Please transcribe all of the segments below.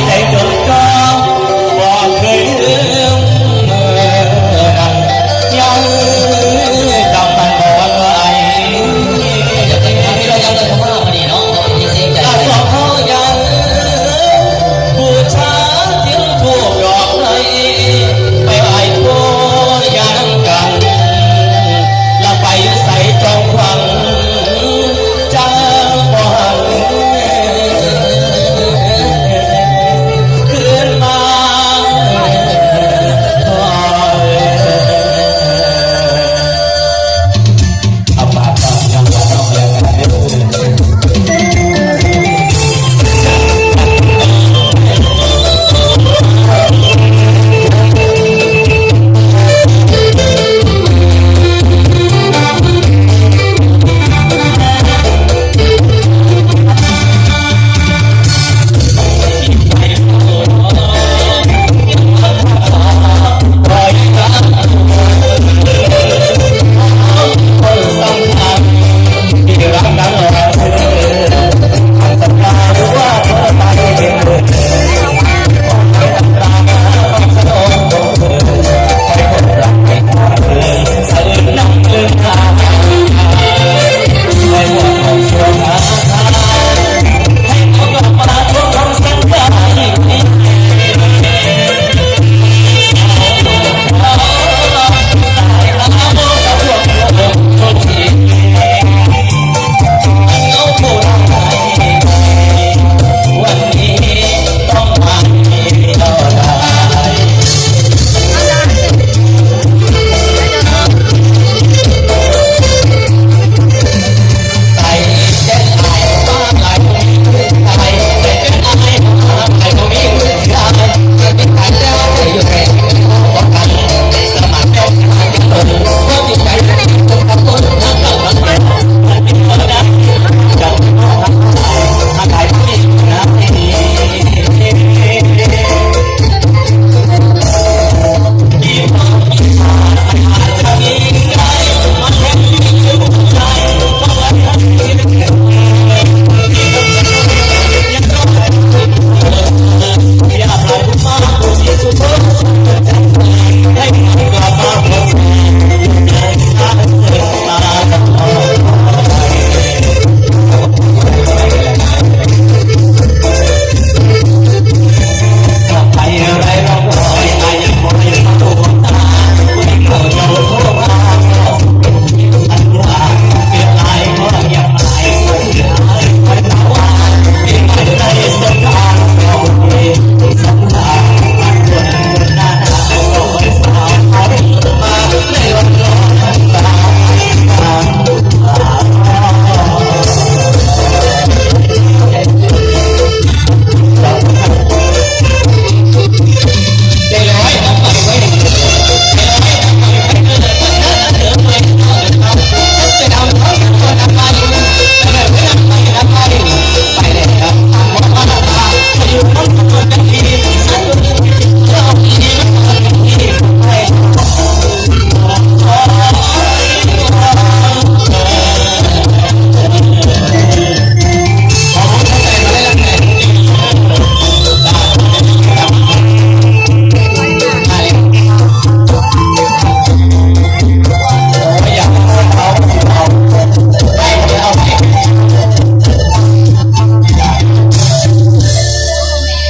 ໃຈຈົດຈ່ອງ ບໍ່ເຄີຍລືມມື້ນັ້ນ ຍັງຈຳມັນບໍ່ຫວັ່ນໄຫວ. ເຮົາຍັງເດີນທາງມາມື້ນີ້ເນາະ ກໍເປັນທີ່ເສຍໃຈ ລະສອງເຮົາຍັງບູຊາທຽນທູບດອກໄມ້ ໄປໄຫວ້ພໍ່ຍ່ານຳກັນ ລະໄປຢູ່ໃສຈອງຂວັນ ຈັ່ງບໍ່ຫັນຄືນມາ. ຂໍເອີຍ ເອົາຝາກຕອນຍ້ອນກັນເນາະ ແລ້ວກັນເດີ.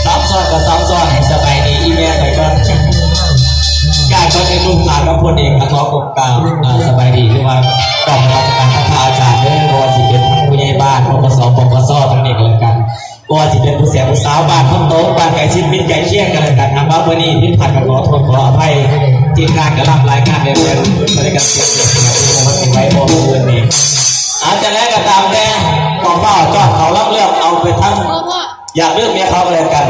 ສາມຊ້ອນກໍສາມຊ້ອນ ໃຫ້ສະບາຍດີອີ່ແມ່ໄປກ່ອນ. ການກ່ອນອື່ນ ລູກຫຼານກັບຄົນເອງກໍຂໍ ກາບ ເອີ່ ສະບາຍດີ ຫຼືວ່າກາບນະມັດສະການພະອາຈານເດີ ບໍ່ວ່າຊິເປັນຜູ້ໃຫຍ່ບ້ານ ປກສ ປກສ ທັງນີ້ກໍແລ້ວກັນ, ບໍ່ວ່າຊິເປັນຜູ້ແສບຜູ້ສາວ ບ້ານຄົນໂຕ ບ້ານໃກ້ຊິດມິດໃກ້ຄຽງກໍແລ້ວກັນ. ນຳວ່າມື້ນີ້ຜິດພາດກໍຂໍໂທດຂໍອະໄພ, ທີມງານກໍຮັບລາຍງານແລ້ວ ເພິ່ນກໍເກັບເກັບເກັບເກັບ ວ່າຊິໄວ້ບໍ່ມື້ອື່ນນີ້. ອາ ຈັ່ງໃດກໍຕາມແຕ່ ຂໍຟ້າວຈອດເຂົ້າລຳເລື່ອງ ເອົາໄປທັງ ຢ່າລືມແມ່ເຖົ້າກໍແລ້ວກັນ.